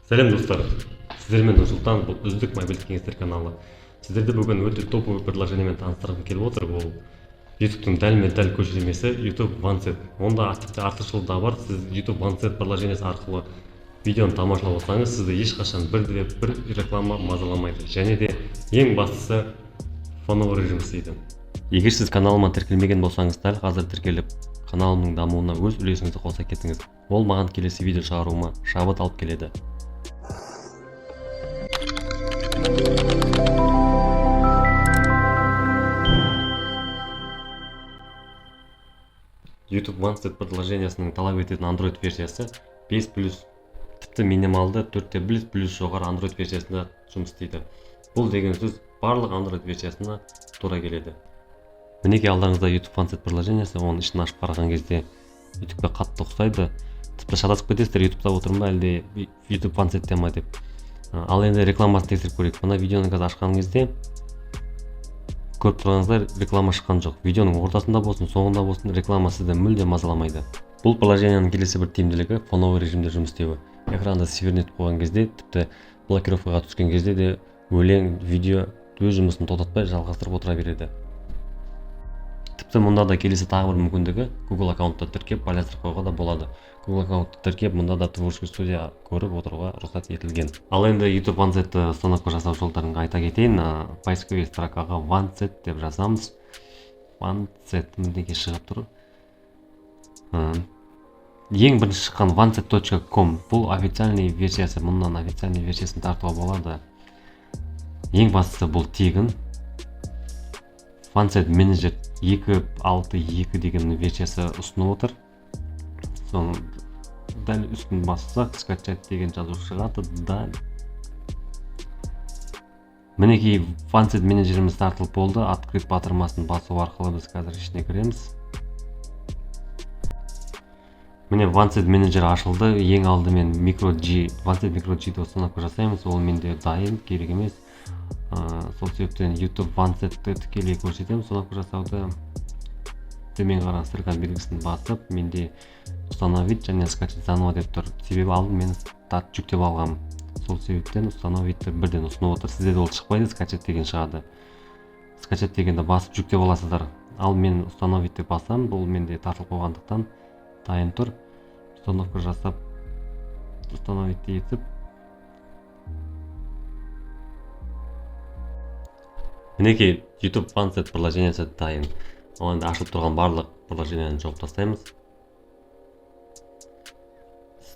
Сәлем, достар! Сіздермен Нұрсұлтан, бұл Үздік мобильді кеңестер каналы. Сіздерді бүгін өте топовый предложениемен таныстырғым келіп отыр. Ол Ютубтың дәлме дәл көшірмесі, YouTube OneSet. Онда тіпті артықшылығы да бар: сіз YouTube OneSet приложениесі арқылы видеоны тамашалап отырсаңыз, сізді ешқашан бірде бір реклама мазаламайды және де ең бастысы, фоновый режим істейді. Егер сіз каналыма тіркелмеген болсаңыз, дәл қазір тіркеліп, каналымның дамуына өз үлесіңізді қоса кетіңіз. Ол маған келесі видео шығаруыма шабыт алып келеді. YouTube OneSet приложениесінің талап ететін Android версиясы 5 плюс, тіпті минималды 4 плюс жоғары Android версиясында жұмыс істейді. Бұл деген сөз барлық Android версиясына тура келеді. Мінекей, алдарыңызда YouTube OneSet приложениесі. Оның ішін ашып қараған кезде YouTubeқа қатты ұқсайды, тіпті шатасып кетесіздер, YouTubeта отырмын ба, әлде YouTube OneSetте ма деп. Ал енді рекламасын тексеріп көрейік. Мына видеоны қазір ашқан кезде, көріп тұрғаныңыздай, реклама шыққан жоқ. Видеоның ортасында болсын, соңында болсын, реклама сізді мүлде мазаламайды. Бұл приложениенің келесі бір тиімділігі — фоновый режимде жұмыс істеуі. Экранды свернуть қойған кезде, тіпті блокировкаға түскен кезде де өлең, видео өз жұмысын тоқтатпай жалғастырып отыра береді. Тіпті мұнда да келесі тағы бір мүмкіндігі — Google аккаунтты тіркеп, байланыстырып қоюға да болады. Google аккаунтты тіркеп, мұнда да творческий студия көріп отыруға рұқсат етілген. Ал енді YouTube OneSetті установка жасау жолдарын айта кетейін. Поисковый строкаға OneSet деп жазамыз. OneSet мінекей, шығып тұр. Ең бірінші шыққан oneset.com, бұл официальный версиясы. Мұнан официальный версиясын тартуға болады. Ең бастысы, бұл тегін. OneSet Manager 2.6.2 деген версиясы ұсынып отыр. Соның дәл үстін бассақ, «Скачать» деген жазу шығады да. Мінекей, OneSet менеджеріміз тартылып болды. «Открыть» батырмасын басу арқылы біз қазір ішіне кіреміз. Міне, OneSet менеджер ашылды. Ең алдымен micro G, OneSet micro G ді установка жасаймыз. Ол менде дайын, керек емес. Сол себептен YouTube OneSetті тікелей көрсетемін установка жасауды. Төмен қараған стрелка белгісін басып, менде «Установить» және «Скачать заново» деп тұр. Себебі алдын мен жүктеп алғанмын, сол себептен «Установить» бірден ұсынып отыр. Сіздерде ол шықпайды, «Скачать» деген шығады. «Скачать» дегенді басып, жүктеп аласыздар. Ал мен «Установить» деп басамын, бұл менде тартылып қойғандықтан дайын тұр. Установка жасап, «Установить» етіп, мінекей, YouTube OneSet приложениесі дайын. Ал енді ашылып тұрған барлық приложениені жауып тастаймыз.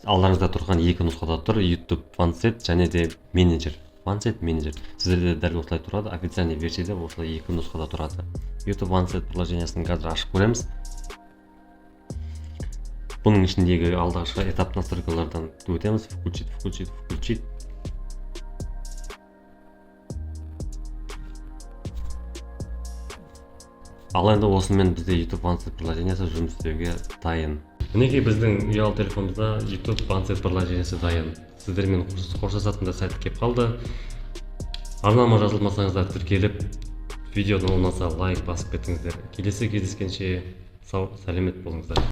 Алдарыңызда тұрған екі нұсқада тұр: YouTube OneSet және де менеджер, OneSet менеджер. Сіздерде дәл осылай тұрады. Официальный версияда осылай екі нұсқада тұрады. YouTube OneSet приложениесін қазір ашып көреміз. Бұның ішіндегі алғашқы этап настройкалардан өтеміз: «Включить», «Включить», «Включить». Ал енді осымен бізде YouTube OneSet приложениесі жұмыс істеуге дайын. Мінекей, біздің ұялы телефонымызда YouTube OneSet приложениесі дайын. Сіздермен қоштасатын да сәт келіп қалды. Арнама жазылмасаңыздар, тіркеліп, видеоны ұнаса, лайк басып кетіңіздер. Келесі кездескенше сау сәлемет болыңыздар.